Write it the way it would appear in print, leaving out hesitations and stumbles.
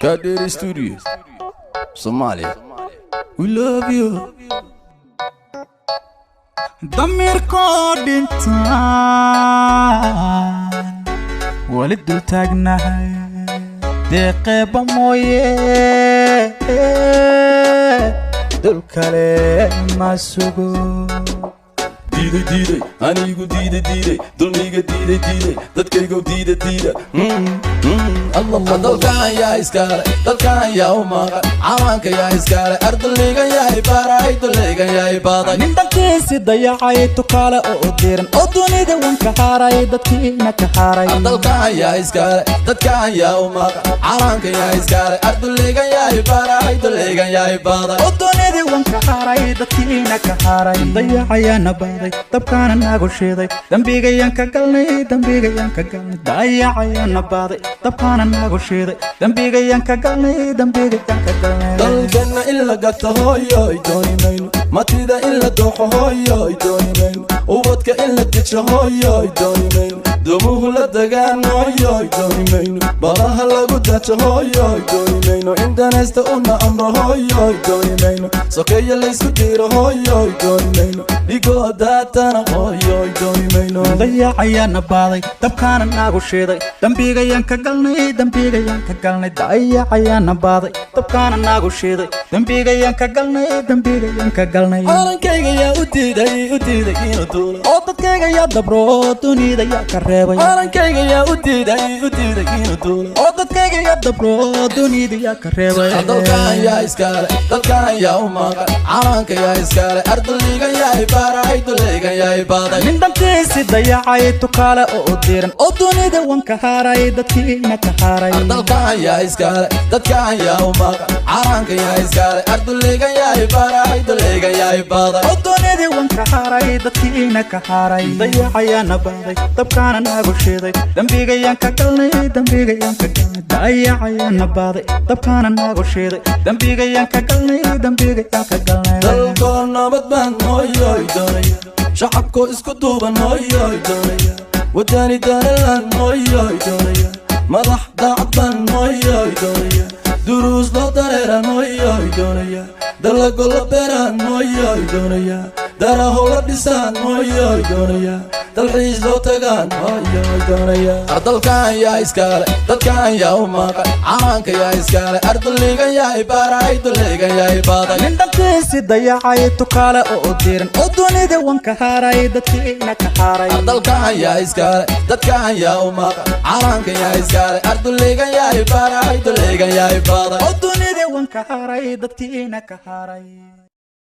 Kaadheeri Studio Soomaaliya, we love you. Damiirkoo dhintaan weli dul taagnahay, deeqeeba mooye dul kale ma sugo. Diiday, diiday, anigu diiday, diiday dulmiga, diiday, diiday dadkaygow, diida, diida. Dalkan yaa iskale? Dalkan yaa u maqan? Calanka yaa iskale? Arduligan yahay baray, duligan yahay baday. Nin dalkiisi dayacay, tukaale oo diran, oo dunida wan ka haray, dadkiina ka haray. Dalkan yaa iskale? Dadkan yaa u maqan? Calanka yaa iskale? Arduligan yahay baray, duligan yahay baday. Oo dunida wan ka haray, dadkiina ka haray. Dayacayaana bayday, dabkaana nagu shiiday, dembigayaan ka galnay, dembigayaan ka galnay. Dayacayaana baaday, dabkaana nagu shiiday, dembigayaan ka galnay, dembigayaan ka galnay. Dalkana in la gato, hooyoy, dooni mayno. Matida in la dooqo, hooyoy, dooni mayno. Ubadka in la dejo, hooyoy, dooni mayno. Dumuhu la degaan, hooyoy, dooni mayno. Badaha lagu dajo, hooyoy, dooni mayno. In danaysta una amro, hooyoy, dooni mayno. Sokeeya laysku diiro, hooyoy, dooni mayno. Dhigoo daatana, hooyoy, dooni mayno. Dayacayaana baaday, dabkaana nagu shiiday, dembigayaan ka galnay, dembigayaan ka galnay. Dayacayaana baaday, dabkaana nagu shiiday, dembigayaan ka galnay, dembigayaan ka galnay. Calankayga yaa u diiday, u diiday inuu duulo? Oo dadkayga yaa dabro, dunida yaa ka reebay? Calankayga yaa u diiday, u diiday inuu duulo? Oo dadkayga yaa dabro, dunida yaa ka reebay? Dalkan yaa iskale? Dalkan yaa u maqan? Calanka yaa iskale? Arduligan yahay baray, duligan yahay baday. Nin dantiisi dayacay, tukaale oo diran, oo dunida wan ka haray, dadkiina ka haray. Dalkan yaa iskale? Dadkan yaa u maqan? Calanka yaa iskale? Arduligan yahay baray, duligan yahay baday. Oo dunida wan ka haray, dadkiina ka haray. Dayacayaana baaday, dabkaana nagu shiiday, dembigayaan ka galnay, dembigayaan ka galnay. Dayacayaana baaday, dabkaana nagu shiiday, dembigayaan ka galnay, dembigayaan ka galnay. Dalkoo nabad baan, hooyoy, doonaya. Shacabkoo isku duuban, hooyoy, doonaya. Wadani danalan, hooyoy, doonaya. Madax daacad baan, hooyoy, doonaya. Duruus loo dareeran, hooyoy, doonaya. Dalago la beeraan, hooyoy, doonaya. Daraho la dhisaan, hooyoy, doonaya. Dalxiis loo tagaan, hooyoy, doonaya. Dalkan yaa iskale? Dadkan yaa u maqan? Calanka yaa iskale? Arduligan yahay baray, duligan yahay baday. Nin dantiisi dayacay, tukaale oo diran, oo dunida wan ka haray, dadkiina ka haray. Dalkan yaa iskale? Dadkan yaa u maqan? Calanka yaa iskale? Arduligan yahay baray, duligan yahay baday. Oo dunida wan ka haray, dadkiina ka haray.